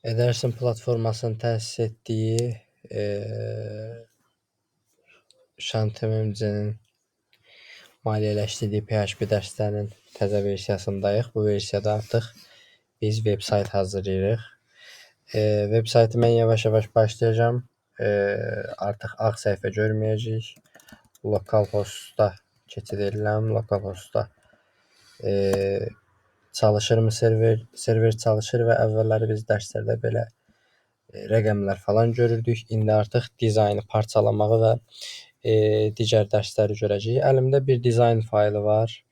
Edersin platformasının təsis etdiyi Şantem MC-nin maliyyələşdirdiyi PHP dərslərinin təzə versiyasındayıq. Bu versiyada artıq biz veb-sayt hazırlayırıq. Veb-saytı mən yavaş-yavaş başlayacağam. Artıq ağ səhifə görməyəcəyik. Localhost-da keçid edirəm. Localhost-da çalışırmı server? Server çalışır və əvvəlləri biz dərslərdə belə rəqəmlər falan görürdük. İndi artıq dizaynı parçalamağı və digər dərsləri görəcəyik. Əlimdə bir dizayn faylı var.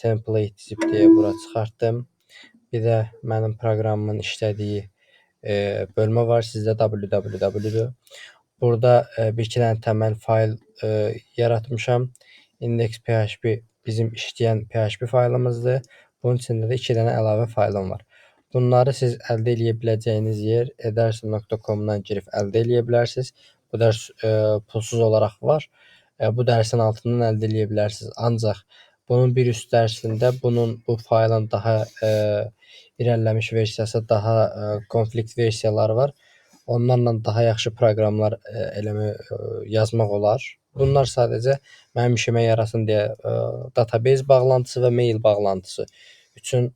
Template zip deyə bura çıxartdım. Bir də mənim proqramımın işlədiyi bölmə var. Sizdə www-dur. Burada bir iki dənə təməl fayl yaratmışam. Index.php bizim işləyən PHP faylımızdır. Bunun içində də iki dənə əlavə faylım var. Bunları siz əldə eləyə biləcəyiniz yer edersin.com-dan girib əldə eləyə bilərsiniz. Bu dərs pulsuz olaraq var. Bu dərsin altından əldə eləyə bilərsiniz. Ancaq bunun bir üst dərsində bunun bu faylın daha irəliləmiş versiyası, daha konflikt versiyaları var. Onlarla daha yaxşı proqramlar eləmək, yazmaq olar. Bunlar sadəcə mənim işimə yarasın deyə database bağlantısı və mail bağlantısı üçün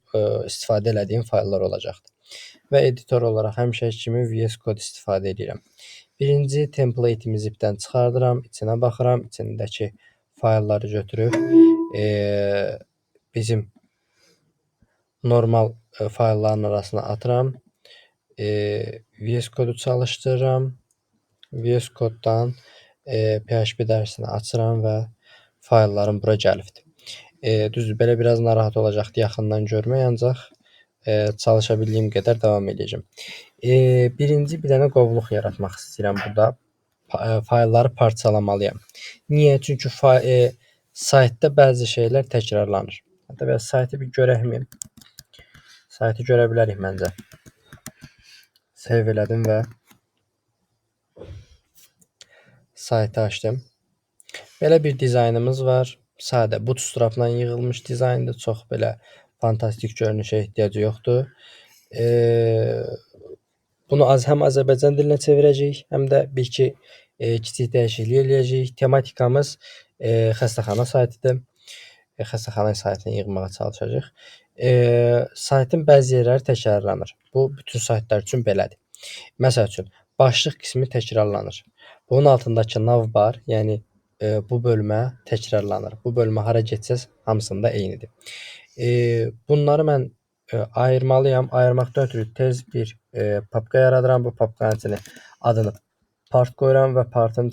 istifadə elədiyim fayllar olacaqdır. Və editor olaraq həmişəki kimi VS Code istifadə edirəm. Birinci template-imi zipdən çıxardıram, içinə baxıram, içindəki faylları götürüb bizim normal faylların arasına atıram. VS Code-u çalışdırıram. VS Code-dan PHP dərsini açıram və fayllarım bura gəlibdir. Düzdür, belə biraz narahat olacaqdı yaxından görmək, ancaq çalışa bildiyim qədər davam edəcəm. Birinci bir dənə qovluq yaratmaq istəyirəm burada. Faylları parçalamalıyam. Niyə? Çünki saytda bəzi şeylər təkrarlanır. Hətta biraz saytı bir görəkmi? Saytı görə bilərik məncə. Save elədim və saytı açdım. Belə bir dizaynımız var. Sadə bootstrapla yığılmış dizayndır. Çox belə fantastik görünüşə ehtiyacı yoxdur. Bunu həm Azərbaycan dilinə çevirəcəyik, həm də bir-iki kiçik dəyişiklik eləyəcəyik. Tematikamız xəstəxana saytıdır. Xəstəxana saytını yığmağa çalışacağıq. Saytın bəzi yerləri təkrarlanır. Bu bütün saytlar üçün belədir. Məsəl üçün, başlıq qismi təkrarlanır. Bunun altındakı navbar, yəni bu bölmə təkrarlanır. Bu bölmə hara getsəz, hamısında eynidir. Bunları mən ayırmalıyam. Ayırmaqdan ötürü tez bir papka yaradıram. Bu papkanın içinə adını part qoyuram və partın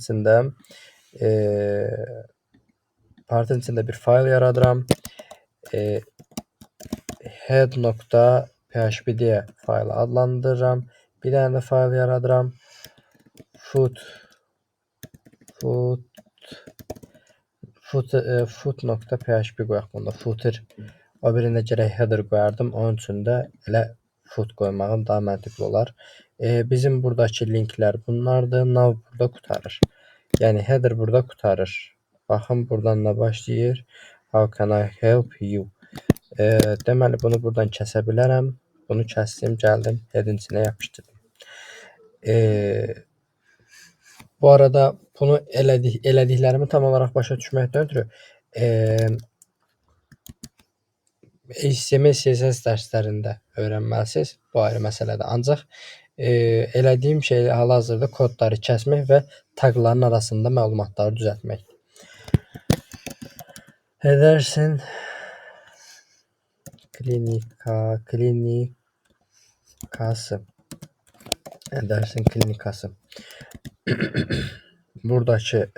içində bir fayl yaradıram. Head.php deyə faylı adlandırıram. Bir dənə də fayl yaradıram. Foot.php qoyaq bunda. Footer. O birində gərək header qoyardım. Onun üçün də elə foot qoymağım daha məntiqli olar. Bizim buradakı linklər bunlardır. Nav burada qurtarır. Yəni header burada qurtarır. Baxın, buradan nə başlayır? How can I help you? Deməli, bunu buradan kəsə bilərəm. Bunu kəsdim, gəldim, headin içinə yapışdırdım. Bu arada bunu elədiklərimi tam olaraq başa düşməkdən ötürü HTML, CSS dərslərində öyrənməlisiniz. Bu ayrı məsələdir. Ancaq elədiyim şey hal-hazırda kodları kəsmək və taqların arasında məlumatları düzəltməkdir. Edersin klinikası. Edersin klinikası. Buradakı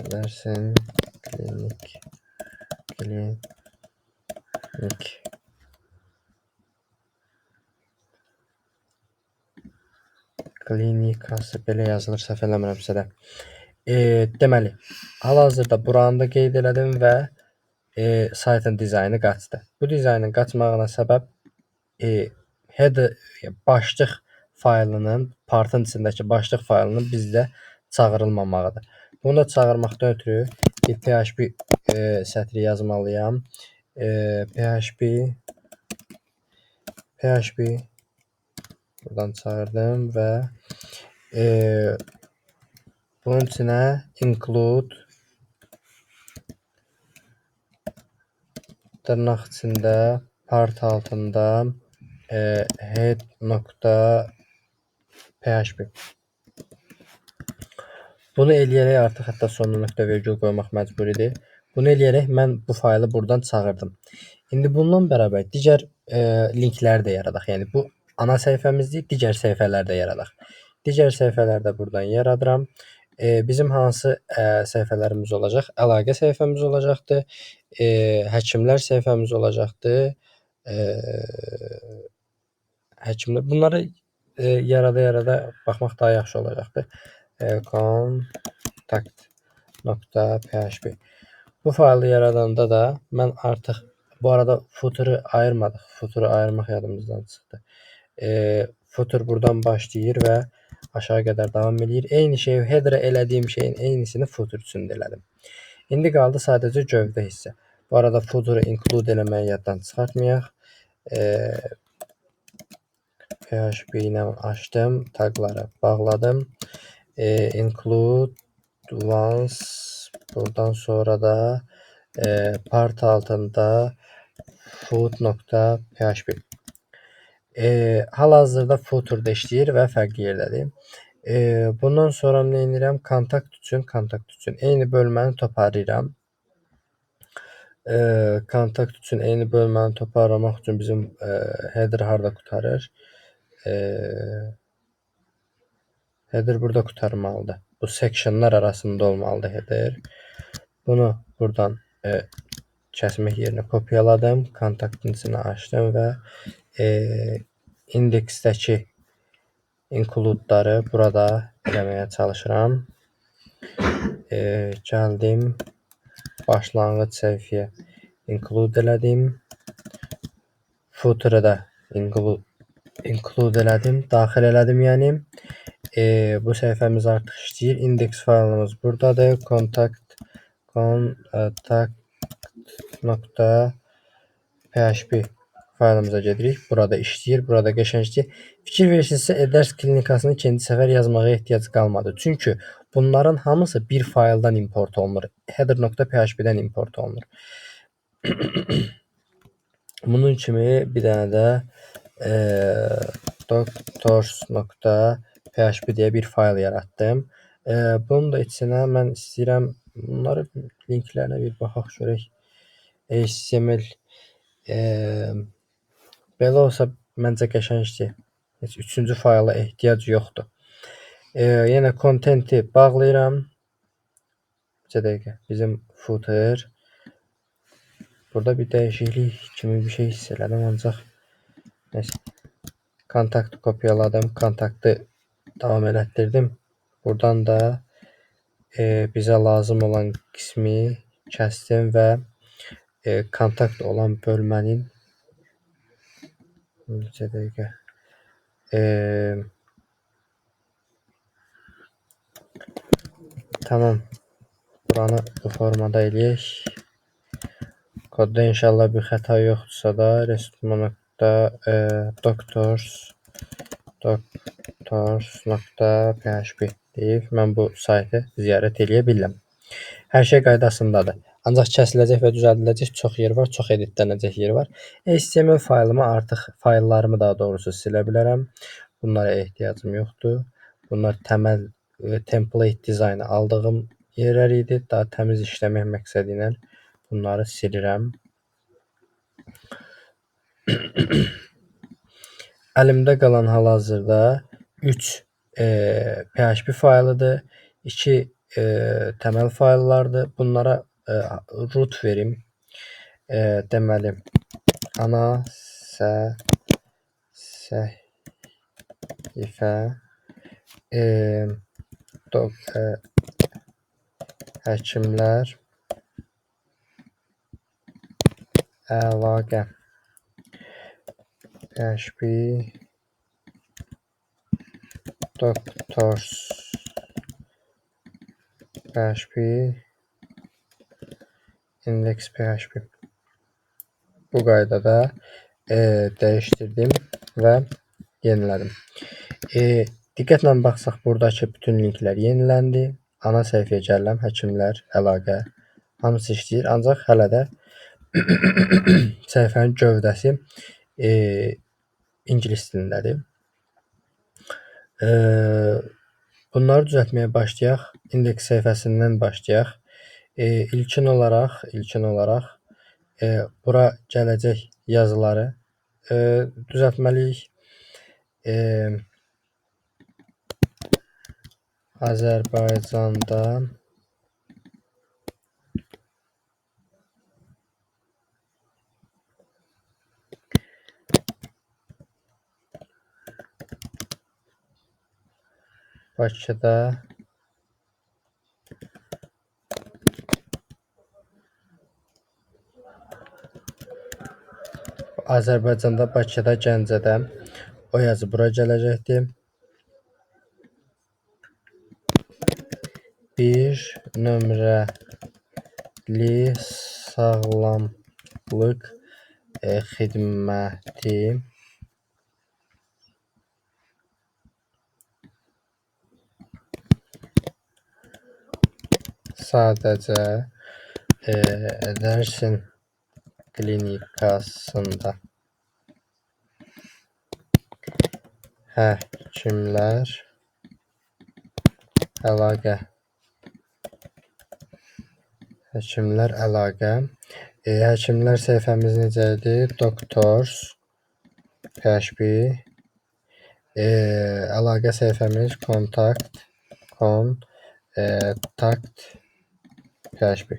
Edersin klinik klinikası belə yazılır, səhv eləmirəmsə də. Deməli, hal-hazırda buranı da qeyd elədim və saytın dizaynı qaçdı. Bu dizaynın qaçmağına səbəb header, başlıq faylının, partın içindəki başlıq faylının bizdə çağırılmamağıdır. Bunu da çağırmaqdan ötürü Bir PHP sətri yazmalıyam. PHP PHP buradan çağırdım və bunun içinə include dırnaq içində part altında head.php. Bunu eləyərək artıq hətta sonuna nöqtə vergül qoymaq məcburidir. Bunu eləyərək mən bu faylı buradan çağırdım. İndi bununla bərabər digər linkləri də yaradaq. Yəni bu ana səhifəmizdir, digər səhifələri də yaradaq. Digər səhifələri də buradan yaradıram. Bizim hansı səhifələrimiz olacaq? Əlaqə səhifəmiz olacaqdır, həkimlər səhifəmiz olacaqdır. Həkimlər bunları yarada-yarada baxmaq daha yaxşı olacaqdır. Contact.php. Bu faylı yaradanda da mən artıq bu arada footer'ı ayırmadıq. Footer'ı ayırmaq yadımızdan çıxdı. Footer buradan başlayır və aşağı qədər davam eləyir. Eyni şeyi header'a elədiyim şeyin eynisini footer üçün də elədim. İndi qaldı sadəcə gövdə hissə. Bu arada footer'ı include eləməyi yaddan çıxartmayaq. PHP ilə açdım, taqları bağladım. Include once buradan sonra da part altında foot.php. Hal-hazırda footer da işləyir və fərqli yerdədir. Bundan sonra nə edirəm? Kontakt üçün eyni bölməni toparlayıram. Kontakt üçün eyni bölməni toparlamaq üçün bizim header harda qurtarır? Header burada qurtarmalıdır. Bu sectionlar arasında olmalıdır header. Bunu buradan kəsmək yerinə kopyaladım. Kontaktın içinə açdım və indeksdəki include'ları burada eləməyə çalışıram. Gəldim, başlanğıc səhifəyə include elədim. Footer'ı da include elədim, daxil elədim yəni. Bu səhifəmiz artıq işləyir. İndeks faylımız buradadır. Contact.php faylımıza gedirik. Burada işləyir, burada qəşəng işləyir. Fikir verirsinizsə, e-dərs klinikasını ikinci səfər yazmağa ehtiyac qalmadı. Çünki bunların hamısı bir fayldan import olunur. Header.php-dən import olunur. Bunun kimi bir dənə də doctors.php deyə bir fayl yaratdım. Bunun da içinə mən istəyirəm bunları linklərinə bir baxaq görək. HTML belə olsa məncə qəşəngdir. Heç üçüncü fayla ehtiyac yoxdur. Yenə contenti bağlayıram. Bir dəqiqə. Bizim footer. Burada bir dəyişiklik kimi bir şey hiss elədim, ancaq neysə. Kontaktı kopyaladım. Kontaktı davam elətdirdim. Buradan da bizə lazım olan qismi kəsdim və kontakt olan bölmənin neçə dəqiqə tamam. Buranı bu formada eləyək. Kodda inşallah bir xəta yoxdursa da doctors.php deyib mən bu saytı ziyarət eləyə bilirəm. Hər şey qaydasındadır. Ancaq kəsiləcək və düzəldiləcək çox yer var, çox editlənəcək yer var. HTML faylımı artıq, fayllarımı daha doğrusu silə bilərəm. Bunlara ehtiyacım yoxdur. Bunlar təməl template dizaynı aldığım yerlər idi. Daha təmiz işləmək məqsədi ilə bunları silirəm. Əlimdə qalan hal-hazırda 3 PHP faylıdır, 2 təməl fayllardır. Bunlara root verim. Deməli, ana səhifə həkimlər əlaqə PHP doctors PHP Index.php. Bu qaydada dəyişdirdim və yenilədim. Diqqətlə baxsaq, buradakı bütün linklər yeniləndi. Ana səhifəyə gəlirəm, həkimlər, əlaqə, hamısı işləyir. Ancaq hələ də səhifənin gövdəsi ingilis dilindədir. Bunları düzəltməyə başlayaq. İndeks səhifəsindən başlayaq. İlkin olaraq bura gələcək yazıları düzəltməliyik. Azərbaycanda Bakıda Azərbaycanda, Bakıda, Gəncədə o yazı bura gələcəkdir. 1 nömrəli sağlamlıq xidməti sadəcə edərsin klinikasında həkimlər əlaqə. Həkimlər əlaqə. Həkimlər səhifəmiz necə idi? Doctors PHP. Əlaqə səhifəmiz contact contact PHP.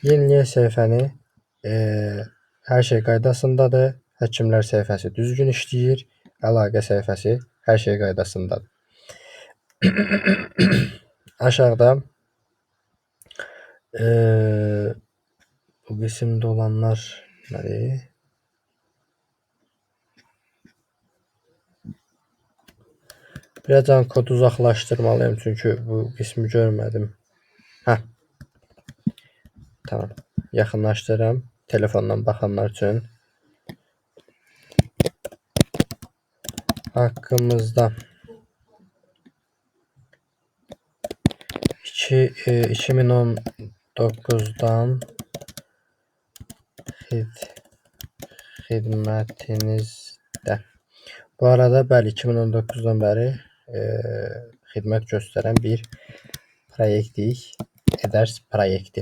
Yeniləyək səhifəni. Hər şey qaydasındadır. Həkimlər səhifəsi düzgün işləyir. Əlaqə səhifəsi hər şey qaydasındadır. Aşağıda bu qismdə olanlar nədir? Birazdan kodu uzaqlaşdırmalıyam, çünki bu qismi görmədim. Hə. Tamam. Yaxınlaşdırıram telefondan baxanlar üçün. Haqqımızda 2019-dan xidmətinizdə. Bu arada, bəli, 2019-dan bəri xidmət göstərən bir proyektik, Edərs proyekti.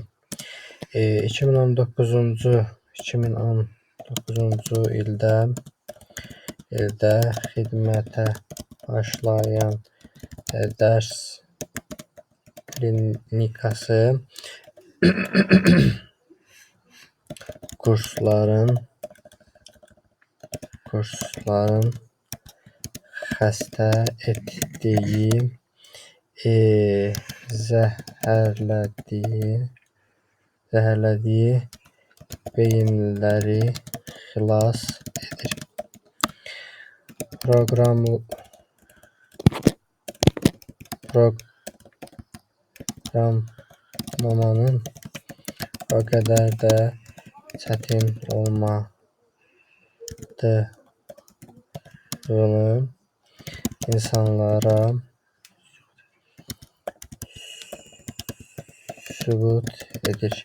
2019-cu ildə xidmətə başlayan Edərs klinikası kursların xəstə etdiyi, zəhərlədiyi beyinləri xilas edir. Proqramlamanın o qədər də çətin olmadığını insanlara sübut edir.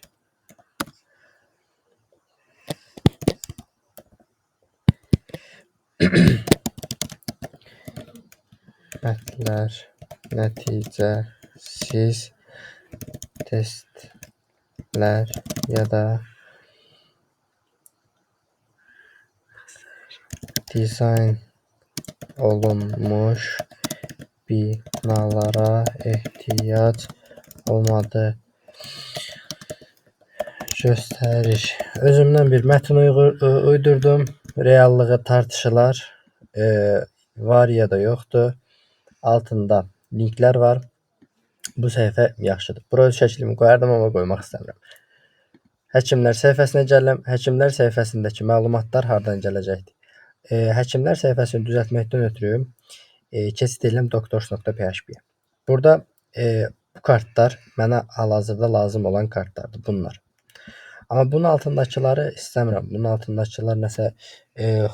Xətlər nəticəsiz testlər ya da dizayn olunmuş binalara ehtiyac olmadığı göstərir. Özümdən bir mətn uydurdum. Reallığı tartışılar, var ya da yoxdur. Altında linklər var. Bu səhifə yaxşıdır. Bura öz şəklimi qoyardım, amma qoymaq istəmirəm. Həkimlər səhifəsinə gəlirəm. Həkimlər səhifəsindəki məlumatlar hardan gələcəkdir? Həkimlər səhifəsini düzəltməkdən ötürü keçid edirəm doctors.php-yə. Burada Bu kartlar mənə hal-hazırda lazım olan kartlardır bunlar. Amma bunun altındakıları istəmirəm. Bunun altındakılar nəsə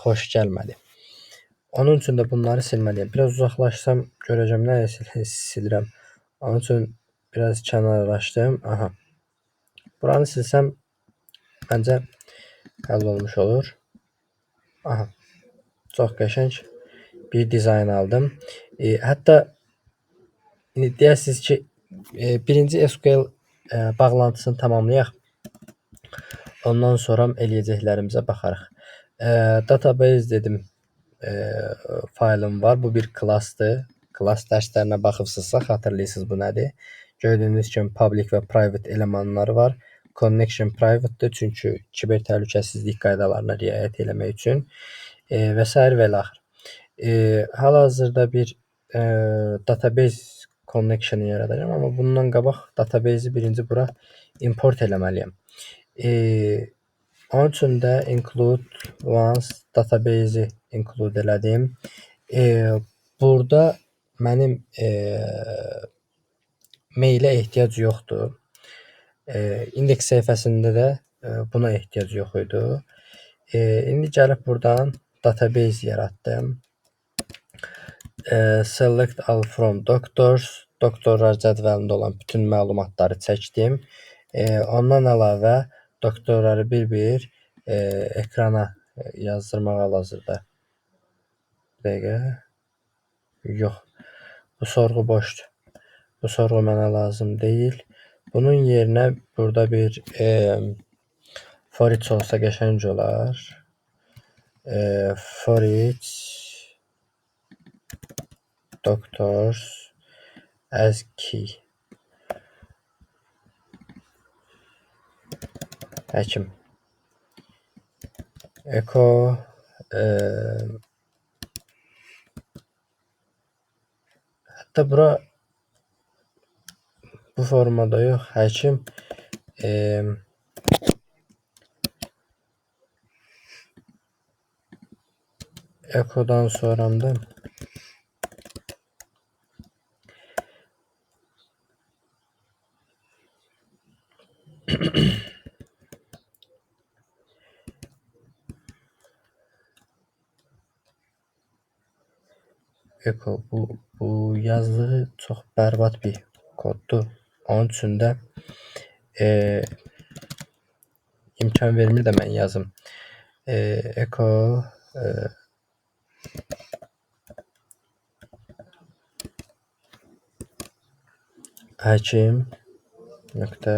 xoş gəlmədi. Onun üçün də bunları silməliyəm. Biraz uzaqlaşsam görəcəm nə silirəm. Onun üçün biraz kənarlaşdım. Aha. Buranı silsəm məncə həll olmuş olur. Aha. Çox qəşəng bir dizayn aldım. Hətta indi deyəsiniz ki, birinci SQL bağlantısını tamamlayaq. Ondan sonra eləyəcəklərimizə baxarıq. Database dedim, faylım var. Bu bir klassdır. Klass dərslərinə baxıbsınızsa xatırlayırsınız bu nədir. Gördüyünüz kimi public və private elemanları var. Connection private'dır, çünki kiber təhlükəsizlik qaydalarına riayət eləmək üçün və sair və ilaxır. Hal-hazırda bir database connection'ı yaradacağam, amma bundan qabaq database'i birinci bura import eləməliyəm. Onun üçün də include once database'i include elədim. Burada mənim mailə ehtiyac yoxdur. İndeks səhifəsində də buna ehtiyac yox idi. İndi gəlib buradan database yaratdım. Select all from doctors. Doktorlar cədvəlində olan bütün məlumatları çəkdim. Ondan əlavə doktorları bir-bir ekrana yazdırmağa hal-hazırda. Bir dəqiqə. Yox. Bu sorğu boşdur. Bu sorğu mənə lazım deyil. Bunun yerinə burada bir for each olsa qəşəng olar. For each doctors as key. Həkim. Echo hətta bura bu formada yox, həkim echo'dan sonra da echo bu yazdığı çox bərbad bir koddur. Onun üçün də imkan vermir də mən yazım. Echo həkim nöqtə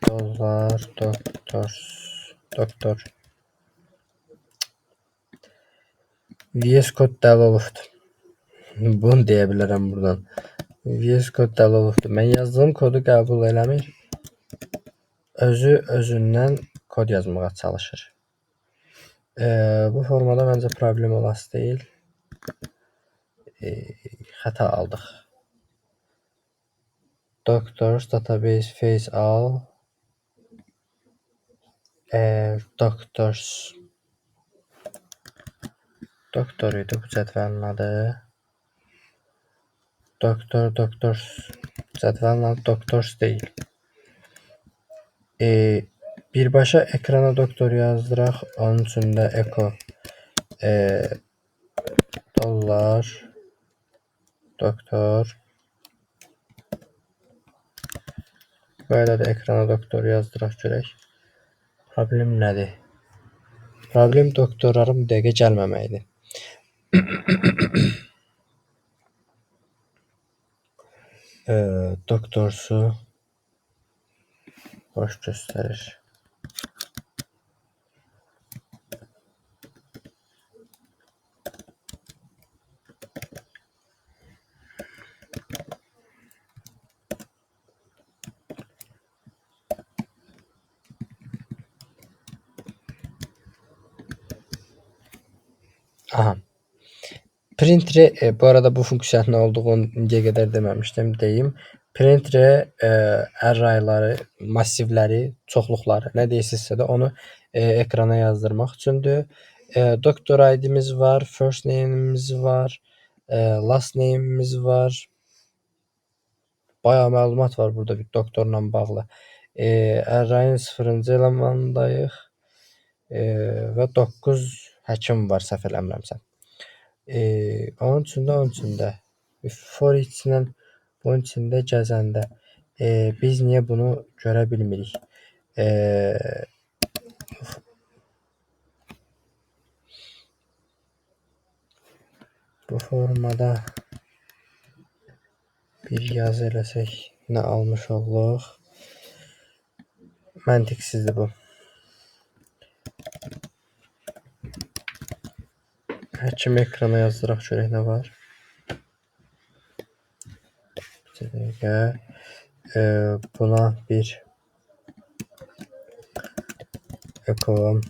dollar doctors doktor. VS Code dəli olubdur. Bunu deyə bilərəm buradan. VS Code dəli olubdur. Mən yazdığım kodu qəbul eləmir. Özü özündən kod yazmağa çalışır. Bu formada məncə problem olası deyil. Xəta aldıq. Doctors database face all doctors. Doktor idi bu cədvəlin adı. Doktor, doctors. Cədvəlin adı doctors deyil. Birbaşa ekrana doktor yazdıraq. Onun üçün də echo dollar doktor. Belə də ekrana doktor yazdıraq görək. Problem nədir? Problem doktorların bu dəqiqə gəlməməyidir. Doktorsu boş göstərir. Aha. Print R, bu arada bu funksiyanın nə olduğunu indiyə qədər deməmişdim, deyim. Print R arrayları, massivləri, çoxluqları, nə deyirsinizsə də onu ekrana yazdırmaq üçündür. Doktor ID-miz var, first name-imiz var, last name-imiz var. Bayağı məlumat var burada bir doktorla bağlı. Array-ın 0-cı elemanındayıq. Və 9 həkim var, səhv eləmirəmsə. Onun üçün də for each-lə bunun içində gəzəndə biz niyə bunu görə bilmirik? Bu formada bir yazı eləsək nə almış oluruq? Məntiqsizdir bu. Həkim ekrana yazdıraq görək nə var. Bir dəqiqə. Buna bir echo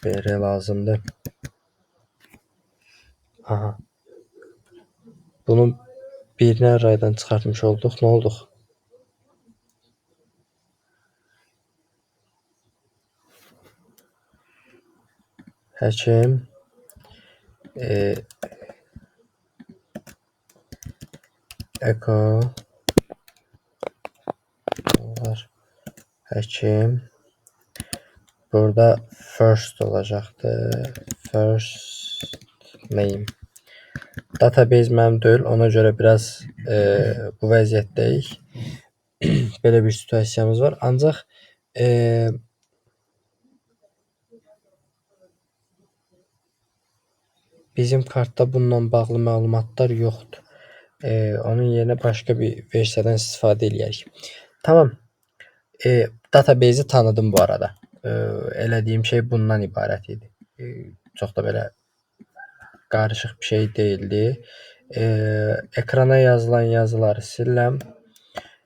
BR lazımdır. Aha. Bunun birini arraydan çıxartmış olduq. Nə olduq? Həkim echo həkim burada first olacaqdır. First name. Database mənim deyil, ona görə biraz bu vəziyyətdəyik. Belə bir situasiyamız var. Ancaq bizim kartda bununla bağlı məlumatlar yoxdur. Onun yerinə başqa bir versiyadan istifadə eləyərik. Tamam. Database'i tanıdım bu arada. Elədiyim şey bundan ibarət idi. Çox da belə qarışıq bir şey deyildi. Ekrana yazılan yazıları silirəm.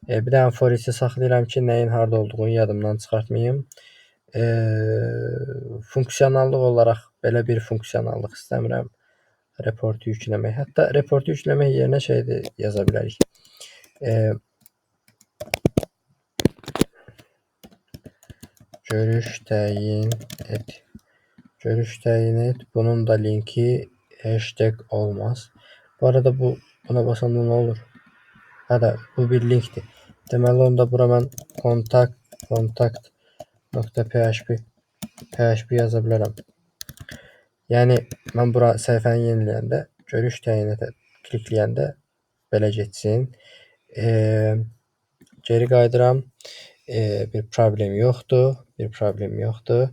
Bir dənə for each-i saxlayıram ki, nəyin harda olduğunu yadımdan çıxartmayım. Funksionallıq olaraq belə bir funksionallıq istəmirəm. Reportu yükləmək. Hətta reportu yükləmək yerinə şey də yaza bilərik. Görüş təyin et. Görüş təyin et. Bunun da linki hashtag olmaz. Bu arada buna basanda nə olur? Hə də bu bir linkdir. Deməli onda bura mən contact.php PHP yaza bilərəm. Yəni mən bura səhifəni yeniləyəndə, görüş təyin etə klikləyəndə belə getsin. Geri qayıdıram. Bir problem yoxdur. Bir problem yoxdur.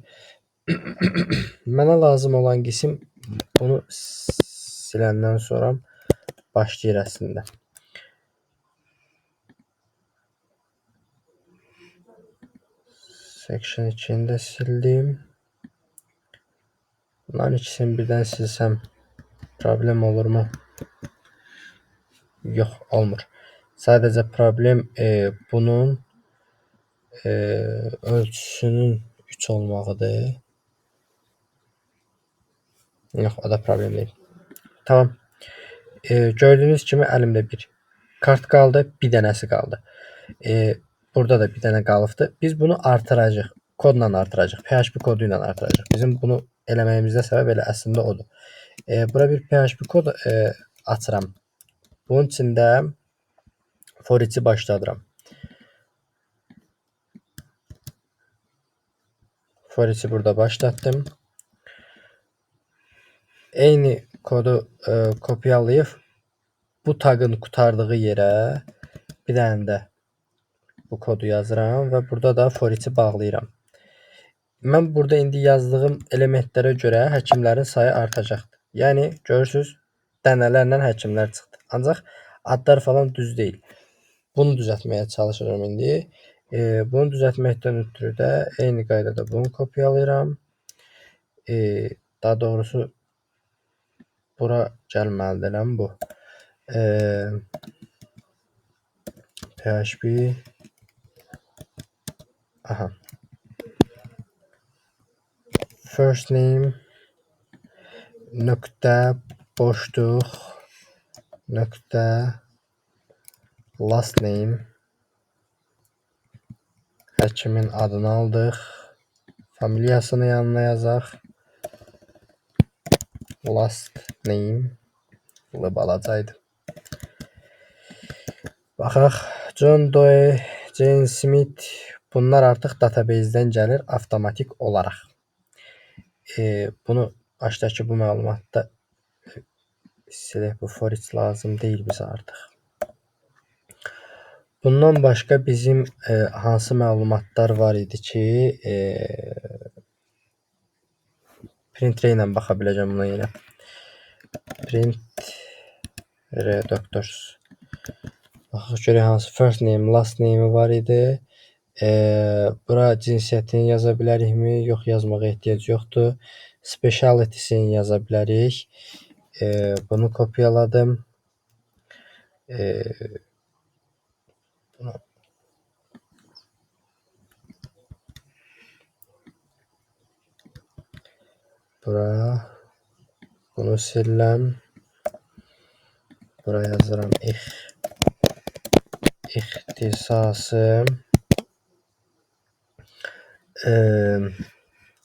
Mənə lazım olan qism bunu siləndən sonra başlayır əslində. Section 2-ni də sildim. Bunların ikisini birdən silsəm problem olurmu? Yox, olmur. Sadəcə problem bunun ölçüsünün 3 olmağıdır. Yox, o da problem deyil. Tamam. Gördüyünüz kimi əlimdə bir kart qaldı, bir dənəsi qaldı. Burada da bir dənə qalıbdır. Biz bunu artıracağıq. Kodla artıracağıq. PHP kodu ilə artıracağıq. Bizim bunu eləməyimizdə səbəb elə əslində odur. Bura bir PHP kod açıram. Bunun içində for each-i başladıram. For each-i burada başlatdım. Eyni kodu kopyalayıb bu taqın qurtardığı yerə bir dənə də bu kodu yazıram və burada da for each-i bağlayıram. Mən burada indi yazdığım elementlərə görə həkimlərin sayı artacaqdır. Yəni görürsünüz, dənələrlə həkimlər çıxdı. Ancaq adlar falan düz deyil. Bunu düzəltməyə çalışıram indi. Bunu düzəltməkdən ötürü də eyni qaydada bunu kopyalayıram. Daha doğrusu bura gəlməlidir eləm bu. PHP aha. First name nöqtə boşluq nöqtə last name həkimin adını aldıq. Familiyasını yanına yazaq. Last name L balacaydı. Baxaq, John Doe, Jane Smith, bunlar artıq database-dən gəlir avtomatik olaraq. Bunu başdakı bu məlumatda silək, bu for each lazım deyil bizə artıq. Bundan başqa bizim hansı məlumatlar var idi ki, print R ilə baxa biləcəm buna yenə. Print R doctors. Baxaq görək hansı first name, last name-i var idi. Bura cinsiyyətini yaza bilərikmi? Yox, yazmağa ehtiyac yoxdur. Speciality-sini yaza bilərik. Bunu kopyaladım. Bunu bura, bunu silirəm. Bura yazıram ixtisası,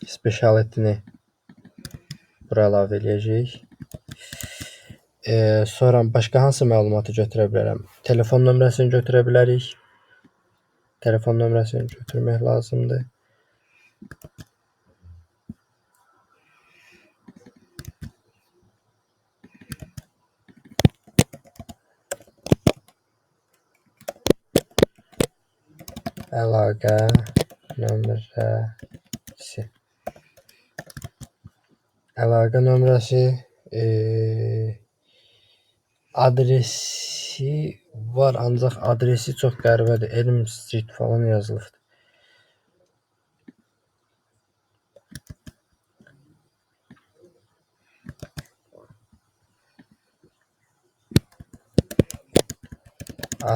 speciality-ni bura əlavə eləyəcəyik. Sonra başqa hansı məlumatı götürə bilərəm? Telefon nömrəsini götürə bilərik. Telefon nömrəsini götürmək lazımdır. Əlaqə nömrəsi. Əlaqə nömrəsi, adresi var, ancaq adresi çox qəribədir. Elm Street falan yazılıbdır.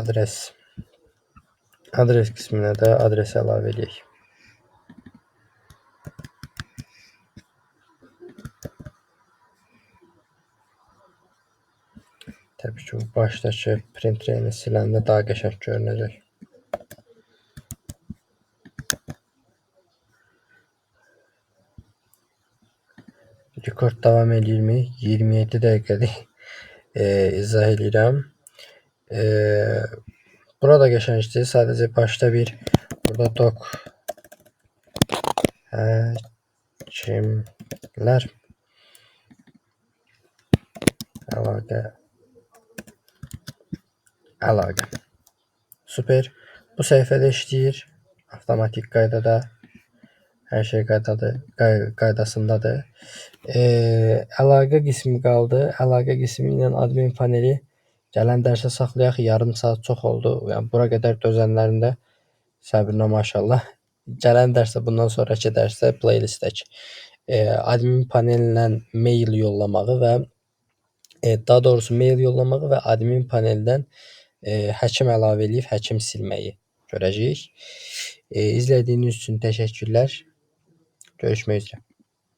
Adres. Adres qisminə də adresi əlavə eləyək. Təbii ki, bu başdakı print R-ni siləndə daha qəşəng görünəcək. Rekord davam eləyirmi? 27 dəqiqədir izah eləyirəm. Burada qəşəngdir. Sadəcə başda bir burada doc həkimlər əlaqə. Super. Bu səhifədə işləyir. Avtomatik qaydada. Hər şey qaydasındadır. Əlaqə qismi qaldı. Əlaqə qismi ilə admin paneli gələn dərsə saxlayaq. Yarım saat çox oldu. Yəni bura qədər dözənlərin də səbrinə maşallah. Gələn dərsdə, bundan sonrakı dərsdə playlistdəki admin panellə mail yollamağı və daha doğrusu mail yollamağı və admin paneldən həkim əlavə eləyib həkim silməyi görəcəyik. İzlədiyiniz üçün təşəkkürlər. Görüşmək üzrə.